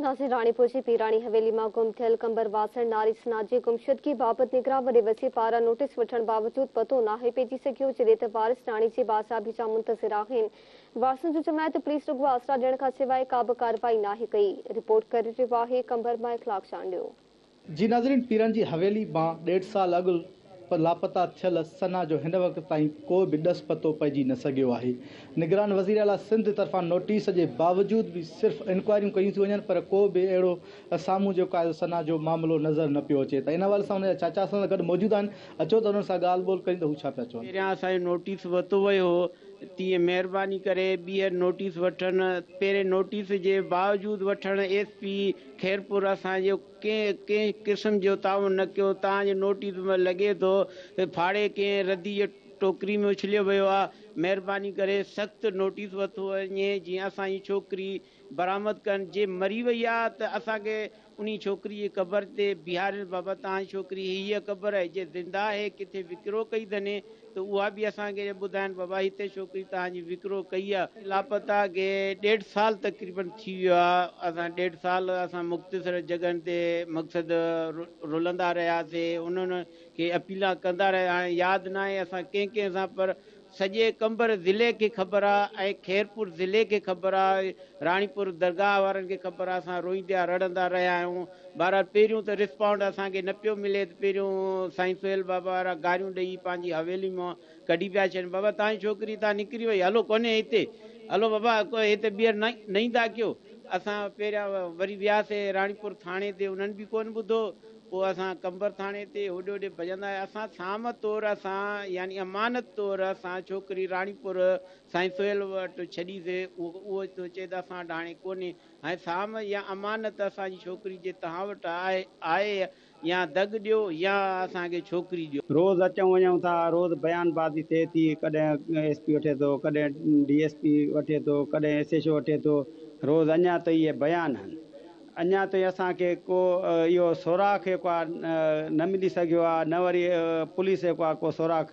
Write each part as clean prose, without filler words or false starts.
ناظرين راڻيپور جي پيراڻي حويلي مان گم ٿيل قمبر واسڻ ناري ثنا جي گمشدگي بابت نگران وڏي وزير پاران نوٽيس وٺڻ باوجود پتو ناهي پئجي سگهيو جڏهن ته وارث ناڻي جي بازيابي جا منتظر آهن وارثن جو چوڻ آهي ته پوليس رڳو آسرا ڏيڻ کان سواء ڪابه ڪارروائي ناهي ڪئي رپورٽ ڪري رهيو آهي قمبر مان اخلاق چانڊيو. جي ناظرين پيرن جي حويلي مان ڏيڍ سال اڳ لاپتا ٿيل ثنا جو هن وقت تائين ڪو به ڏس پتو پئجي نه سگهيو آهي. نگران وزيراعليٰ سنڌ طرفان نوٽيس جي باوجود به صرف انڪوائريون ڪيون ٿيون وڃن پر ڪو به اهڙو سامهون جيڪو آهي ثنا جو معاملو نظر نه پيو اچي ته ان حوالي سان ان جا چاچا اسان سان گڏ موجود آهن اچو ته انهن سان ڳالهه ٻولهه ڪريون ته هو ڇا پيا چون. پهريان اسان جو نوٽيس ورتو ويو هو تيئن مهرباني ڪري ٻيهر نوٽيس وٺن پهرين نوٽيس جي باوجود وٺڻ ايس پي خيرپور اسان جو ڪنهن ڪنهن قسم جو تعاون نه ڪيو، توهان جي نوٽيس ۾ لڳي ٿو ته ڦاڙي ڪنهن ردي جي ٽوڪري ۾ اڇليو ويو آ، مهرباني ڪري سخت نوٽيس ورتو وڃي جيئن اسان جي ڇوڪري برآمد ڪن، جي مري وئي آ ته اسان کي انهي ڇوڪري جي قبر تي بيهارين بابا توهان جي ڇوڪري هي هيء قبر آهي، جي زنده آهي ڪٿي وڪرو ڪئي اٿني ته اها به اسان کي ٻڌائين بابا هتي ڇوڪري توهان جي وڪرو ڪئي آ. لاپتا کي ڏيڍ سال تقريبن ٿي ويو آ اسان ڏيڍ سال اسان مختصر جڳهن تي مقصد رلندا رهياسي انهن کي اپيلان ڪندا رهيا هاڻي ياد ناهي اسان ڪنهن ڪنهن سان پر سڄي قمبر ضلعي کي خبر آ ۽ خيرپور ضلعي کي خبر آ راڻيپور درگاهه وارن کي خبر آ اسان روئيندا رڙندا رهيا آهيون بهرحال پهريون ته رسپانڊ اسان کي نه پيو ملي ته پهريون سائين سهيل بابا وارا گاريون ڏئي پنهنجي حويلي مان ڪڍي پيا ڇڏين بابا توهان جي ڇوڪري هتان نڪري وئي هلو ڪونهي هتي هلو بابا هتي ٻيهر نه ايندا ڪيو اسان پهريان وري وياسي راڻيپور ٿاڻي تي انهن به ڪونه ٻڌو پوء اسان قمبر ٿاڻي تي هوڏي هوڏي ڀڄندا آهيون. اسان سام طور اسان يعني امانت طور اسان ڇوڪري راڻيپور سائين سهيل وٽ ڇڏي سي اهو ٿو چئي ته اسان وٽ هاڻي ڪونهي. هاڻي سام يا امانت اسان جي ڇوڪري جي توهان وٽ آهي يا دڳ ڏيو يا اسان کي ڇوڪري ڏيو. روز اچون وڃون ٿا، روز بيان بازي ٿئي ٿي، ڪڏهن ايس پي وٺي ٿو، ڪڏهن ڊي ايس پي وٺي ٿو، ڪڏهن ايس ايڇ او وٺي ٿو، روز اڃا تائين اهي بيان آهن. اڃا تائين اسان کي ڪو اهو سوراخ جيڪو آهي نه ملي سگهيو آهي نه وري پوليس جيڪو آهي ڪو سوراخ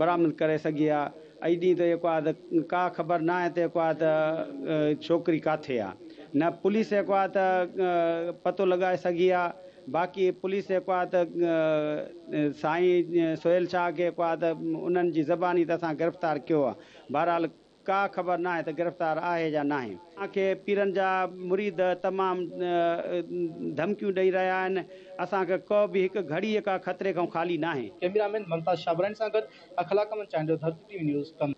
برآمد ڪري سگهي آهي اڄ ڏينهن ته جيڪو آهي ته ڪا خبر نه آهي ته جيڪو آهي ته ڇوڪري ڪاٿي آهي نه پوليس جيڪو آهي ته پتو لڳائي سگهي آهي باقي پوليس جيڪو آهي ته سائين سهيل شاهه کي جيڪو آهي ته انهن جي زباني ته اسان گرفتار ڪيو آهي بهرحال ڪا خبر ناهي ته گرفتار آهي يا ناهي. اسان کي پيرن جا مريد تمام ڌمڪيون ڏئي رهيا آهن. اسان کي ڪو به هڪ گهڙيء ڪا خطري کان خالي ناهي. ڪئميرا مين ممتاز شابراڻي سان گڏ Akhlaq Ahmed Chandio, Dharti T V news, Qambar.